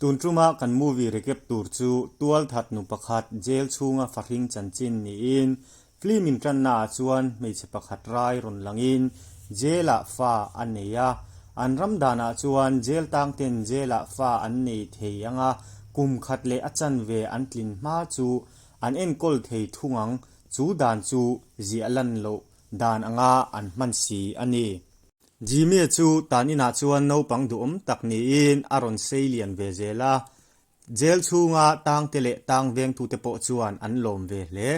Tun tuma kan movie recap tur chu tualthat nu pakhat jail chhunga fahring chanchin niin film intanna ah chuan hmeichhe pakhat rai rawn langin jail ah fa a nei a. An ram danah chuan jail tang ten jail ah fa an nei thei anga kum khat leh a chanve an tlin hma chu an enkawl thei thung ang, chu dan chu ziah lan loh dan anga an hman si a ni. Jimmy-a chu tan inah chuan naupang duhawm tak niin a rawn sei lian ve zel a. Jail chhunga tangte leh tang vengtute pawh chuan an lawm ve hle.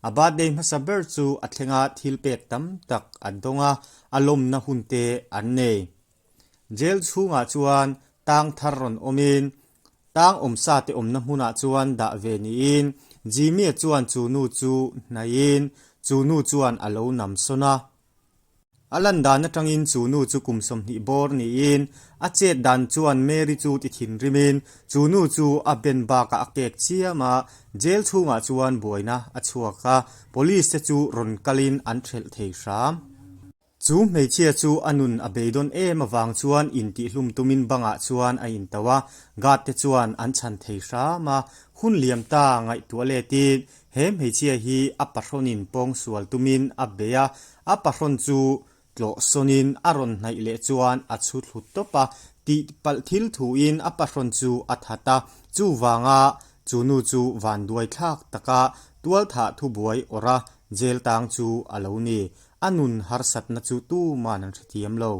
A birthday hmasa ber chu a thlenga thil pek tam tak an dawng a, a lawmna hunte an nei. Jail chhungah chuan tang thar rawn awmin tang awmsate awmna hmunah chuan dah ve niin Jimmy-a chuan chu nu chu hnaihin chu nu chuan a lo nam sawn a. A lan dan atangin chu nu chu kum 20 bawr niin a chet dan chuan Mary chu ti thinrimin chu nu chu a ben bakah a kek chiam a, jail chhungah chuan buaina a chhuak a, police te chu rawn kalin an thelh thei hram. Chu hmeichhia chu a nun a beidawn em avang chuan intihhlum tumin bangah chuan a intauh a, guard te chuan an chhan thei hram a, hun liam ta ngaihtuah letin he hmeichhia hi a pahrawnin pawngsual tumin a bei a, a pahrawn chu tlawh sawnin a rawn hnaih leh chuan a chhu thlu tawp a, tihpalh thil thuin a pahrawn chu a that a, chuvanga chu nu chu vanduai thlak taka tualthah thubuai awrh a jail tang chu a lo ni. A nun harsatna chu tuman an hrethiam lo.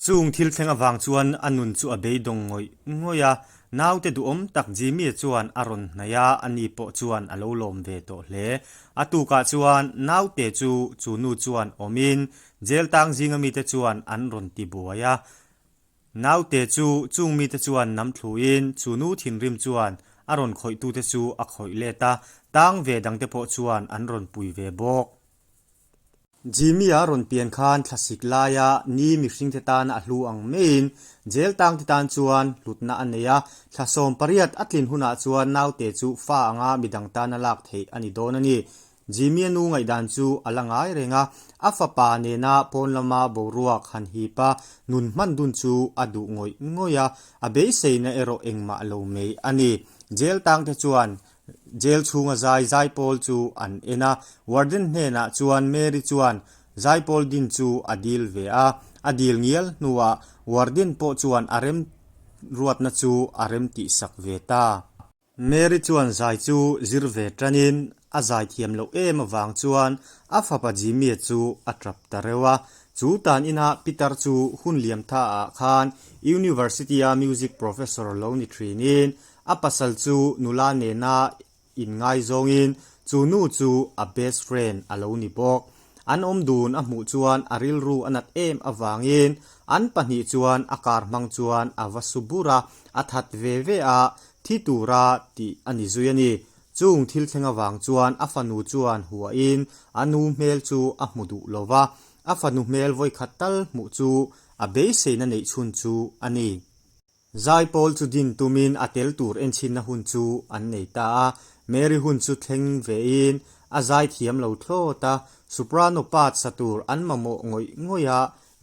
Chung thil thleng avang chuan a nun chu a beidawng ngawih ngawih a, naute duhawm tak Jimmy-a chuan a rawn hnaih a, ani pawh chuan a lo lawm ve tawh hle. A tukah chuan naute chu chu nu chuan awmin jail tang zinga mite chuan an rawn ti buai a. Naute chu chung mite chuan nam thluin chu nu thinrim chuan a rawn khawihtute chu a khawih let a, tang ve dangte pawh chuan an rawn pui ve bawk. Jimmy-a rawn pian khan thlasik laia ni mihringte tana a hlu ang maiin jail tangte tan chuan hlutna a nei a, thla 18 a tlin hunah chuan naute chu fa anga midang tana lak theih a ni dawn a ni. Jimmy-a nu ngaihdan chu a la ngai reng a, a fapa nena pawn lama boruak han hip a, nun hman dun chu a duh ngawih ngawih a, a beiseina erawh engmah lo mai a ni. Jail tangte chuan Jail chhunga zai zaipawl chu an en a, warden hnenah chuan Mary chuan zaipawl din chu a dil ve a, a dil ngial hnuah warden pawh chuan a rem ruatna chu a rem tihsak ve ta. Mary chuan zai chu zir ve tanin a zai thiam loh em avang chuan a fapa Jimmy-a chu a tap ta reuh a, chu tan inah Peter chu hun liam thaah khan University-a music professor lo ni thinin A pasal chu nula nena inngaizawngin chu nu chu a best friend a lo ni bawk. An awm dun a hmuh chuan a rilru a nat em avangin an pahnih chuan a car hmang chuan a va su bur a, a that ve ve a, thi tura tih a ni zui a ni. Chung thil thleng avang chuan a fanu chuan huahin a nu hmel chu a hmu duh lo va, a fanu hmel vawikhat tal hmuh chu a beiseina neih chhun chu a ni. Zaipawl chu din tumin a tel tur enchhinna hun chu an nei ta a, Mary hun chu thleng vein a zai thiam lo thlawt a, soprano part sa tur an mamawh ngawih ngawih a,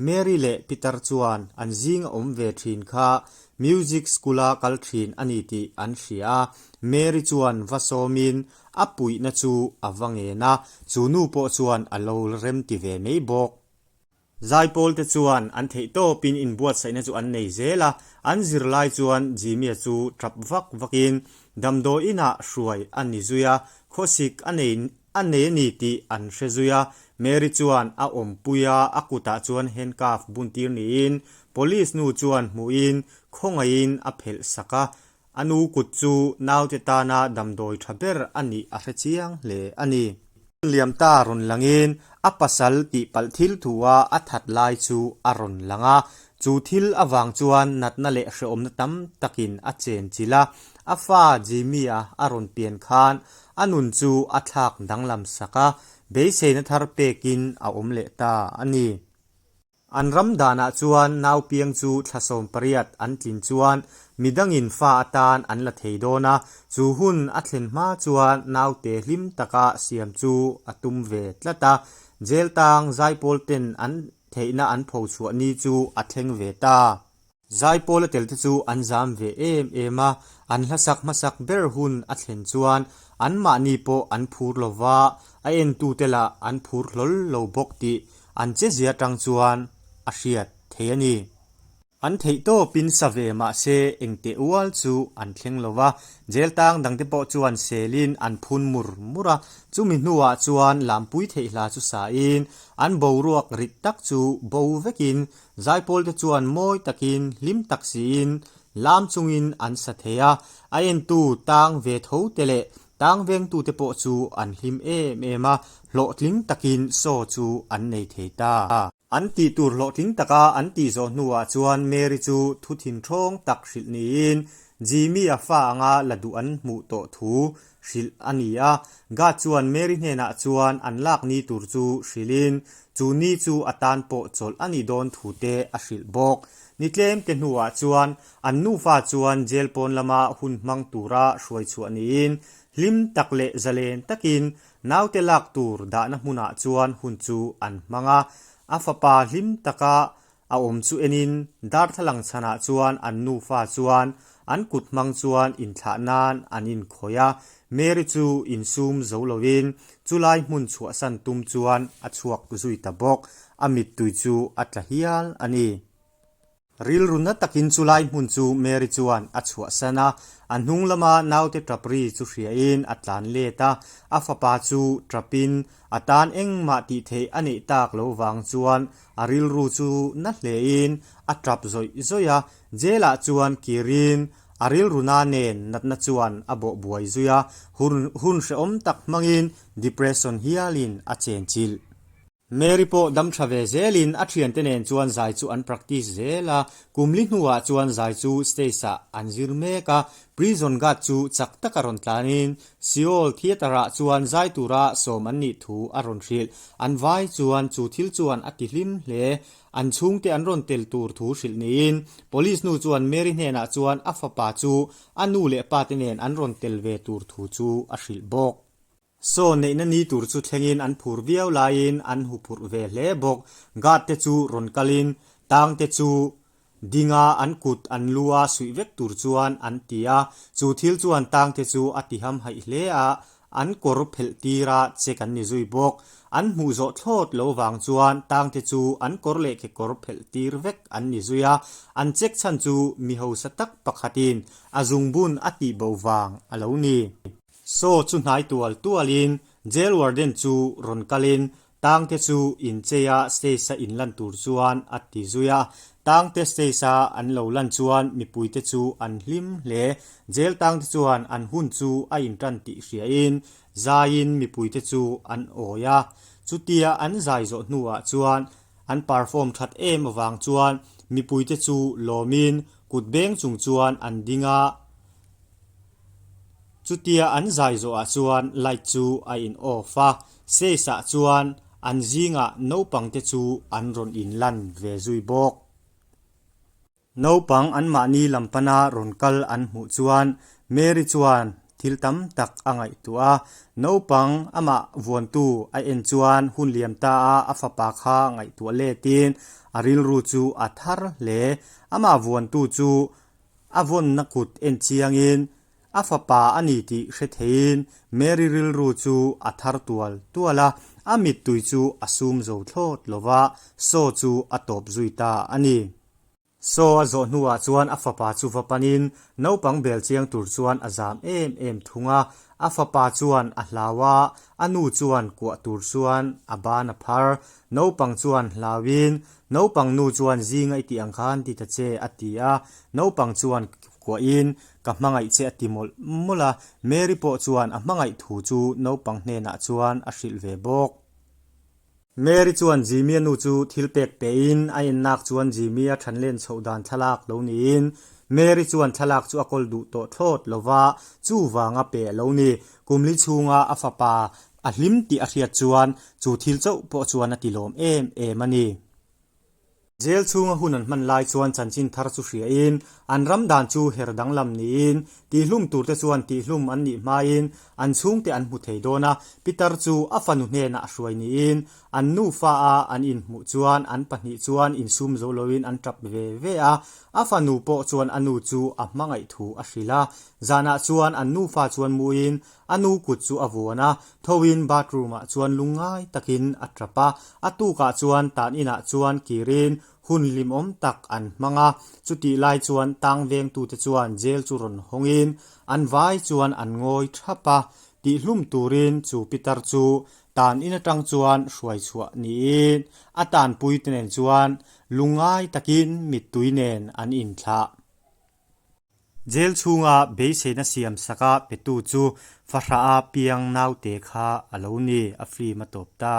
Mary leh Peter chuan an zing a awm ve thin kha music school-a kal thin a ni tih an hria a, Mary chuan va sawmin a puihna chu a va ngen a, chu nu pawh chuan a lo remti ve mai bawk. Zaipawl te chuan an theih tawpin inbuatsaihna chu an nei zel a, an zirlai chuan Jimmy-a chu tap vak vakin damdawi inah hruai a ni zui a, khawsik a nei a nei a ni tih an hre zui a. Mary chuan a awmpui a, a kutah chuan handcuff buntir niin police nu chuan hmuhin khawngaihin a phelh sak a, A nu kut chu naute tana damdawi tha ber a nih a hre chiang hle a ni. Liam ta rawn langin a pasal tihpalh thil thua a that lai chu a rawn lang a, chu thil avang chuan natna leh hrehawmna tam takin a chen chilh a, a fa Jimmy-a a rawn pian khan a nun chu a thlak danglam sak a, beiseina thar pekin a awm leh ta a ni. An ram danah chuan naupiang chu thla 18 an tlin chuan midangin fa atan an la thei dawn a, chu hun a thlen hma chuan naute hlim taka siam chu a tum ve tlat a, jail tang zaipawl ten an theihna an phochhuah ni chu a thleng ve ta. Zaipawl a tel te chu an zam ve em em a, an hlasak hmasak ber hun a thlen chuan anmahni pawh an phur lo va, a entute lah an phur hlawl lo bawk tih an chezia atang chuan a hriat thei a ni. An theih tawpin sa ve mah se engteh ual chu an thleng lo va, jail tang dangte pawh chuan selin an phun mur mur a, chumi hnuah chuan lampui theih hla chu sain an boruak rit tak chu bo vekin Zaipawl te chuan mawi takin hlim tak siin lam chungin an sa thei a, a entu tang ve tho te leh tang vengtu te pawh chu an hlim em em a, hlawhtling takin show chu an nei thei ta. An tih tur hlawhtling taka an tih zawh hnuah chuan Mary chu thu thinthawng tak hrilh niin Jimmy-a fa anga la duh an hmuh tawh thu hrilh a ni a. Gad chuan Mary hnenah chuan an lak ni tur chu hrilhin chu ni chu a tan pawh chawlh a nih dawn thu te a hrilh bawk. Ni tlem te hnuah chuan an nufa chuan jail pawn lama hun hmang tura hruai chhuah niin hlim tak leh zalen takin naute lak tur dahna hmunah chuan hun chu an hmang a. A fapa hlim taka A awm chu enin darthlalang chhanah chuan an nufa chuan an kut hmang chuan inthlah nan an inkhawih a, Mary chu insum zo lovin chulai hmun chhuahsan tum chuan a chhuak zui ta bawk, a mittui chu a tla hial a ni. Rilru na takin chulai hmun chu Mary chuan a chhuahsan a, a hnung lama naute tap ri chu hriain a tlan let a, a fapa chu tapin a tan engmah tih theih a neih tak lo vang chuan A rilru chu na hlein a tap zawih zawih a, jail ah chuan kirin a rilru na nen natna chuan a bawh buai zui a, hun hun hrehawm tak hmangin depression hialin a chenchilh. Mary pawh dam tha ve zelin a thiante nen chuan zai chu an practice zel a, kum li hnuah chuan zai chu stage ah an zir mek a, prison guard chu chak taka rawn tlanin Seoul Theatre-ah chuan zai tura sawm an nih thu a rawn hrilh. An vai chuan chu thil chuan a ti hlim hle. An chhungte an rawn tel tur thu hrilh niin Police nu chuan Mary hnenah chuan a fapa chu a nu leh pate nen an rawn tel ve tur thu chu a hrilh bawk. Saw neihna ni tur chu thlengin an phur viau laiin an huphurh ve hle bawk. Guard te chu rawn kalin tangte chu Dinga an kut an lu a suih vek tur chuan an ti a, chu thil chuan tangte chu a ti ham haih hle a, an kawr phelh tir a check an ni zui bawk. An hmuh zawh thlawt lo vang chuan tangte chu an kawr leh kekawr phelh tir vek an ni zui a, an check chhan chu mi hausa tak pakhatin a zungbun a tih bo vang a lo ni. Saw chu hnai tual tualin jail warden chu rawn kalin Tangte chu incheia stage-a inlan tur chuan a ti zui a. Tangte stage-a an lo lan chuan mipuite chu an hlim hle. Jail tangte chuan an hun chu a intan tih hriain zaiin mipuite chu an awi a. Chutia an zai zawh hnuah chuan an perform that em avang chuan mipuite chu lawmin kut beng chung chuan an ding a. Chutia an zai zawhah chuan light chu a in off a, stage ah chuan an zingah naupang te chu an rawn in lan ve zui bawk. Naupang anmahni lam pana rawn kal an hmuh chuan Mary chuan thil tam tak a ngaihtuah a, naupang amah vuantu a en chuan hun liam ta a a fapa kha ngaihtuah letin a rilru chu a thar hle. Amah vuantu chu A vawnna kut en chiangin a fapa a ni tih hre theiin Mary rilru chu a thar tual tual a, a mittui chu a sum zo thlawt lo va, Saw chu a tawp zui ta a ni. Saw a zawh hnuah chuan a fapa chu va panin naupang bel chiang tur chuan a zam em em thung a, a fapa chuan a hlau a, a nu chuan kuah tur chuan a ban a phar. Naupang chuan hlauin Naupang nu chuan zinga i tih ang khan ti ta che a ti a, naupang chuan kuahin ka hmangaih che a ti mawlh mawlh a, Mary pawh chuan a hmangaih thu chu naupang hnenah chuan a hrilh ve bawk. Mary chuan Jimmy-a nu chu thil pek pehin a ennak chuan Jimmy-a thanlen chhoh dan thlalak lo niin Mary chuan thlalak chu a kawl duh tawh thlawt lo va, chuvanga pe a lo ni. Kumli chhunga a fapa A hlim tih a hriat chuan chu thil chauh pawh chuan a ti lawm em em a ni. Jail chhunga hun an hman lai chuan chanchin thar chu hriain an ram dan chu her danglam niin tihlum turte chuan tihlum an nih hmain an chhungte an hmu thei dawn a, Pitar chu a fanu hnenah a hruai niin an nufa a an inhmuh chuan an pahnih chuan insum zo loin an tap ve ve a, a fanu pawh chuan a nu chu a hmangaih thu a hrilh a, zanah chuan an nufa chuan muin A nu kut chu a vuan a, thoin bathroom ah chuan lungngai takin a tap a. A tukah chuan tan inah chuan kirin hun hlimawm tak an hmang a. Chutih lai chuan tang vengtute chuan jail chu rawn hawngin an vai chuan an ngawi thap a. Tihhlum turin chu pitar chu tan in atang chuan hruai chhuah niin a tanpuite nen chuan lungngai takin mittui nen an inthlah. Jail chhunga beiseina siam saka petu chu fahrah a piang naute kha a lo ni, a film a tawp ta.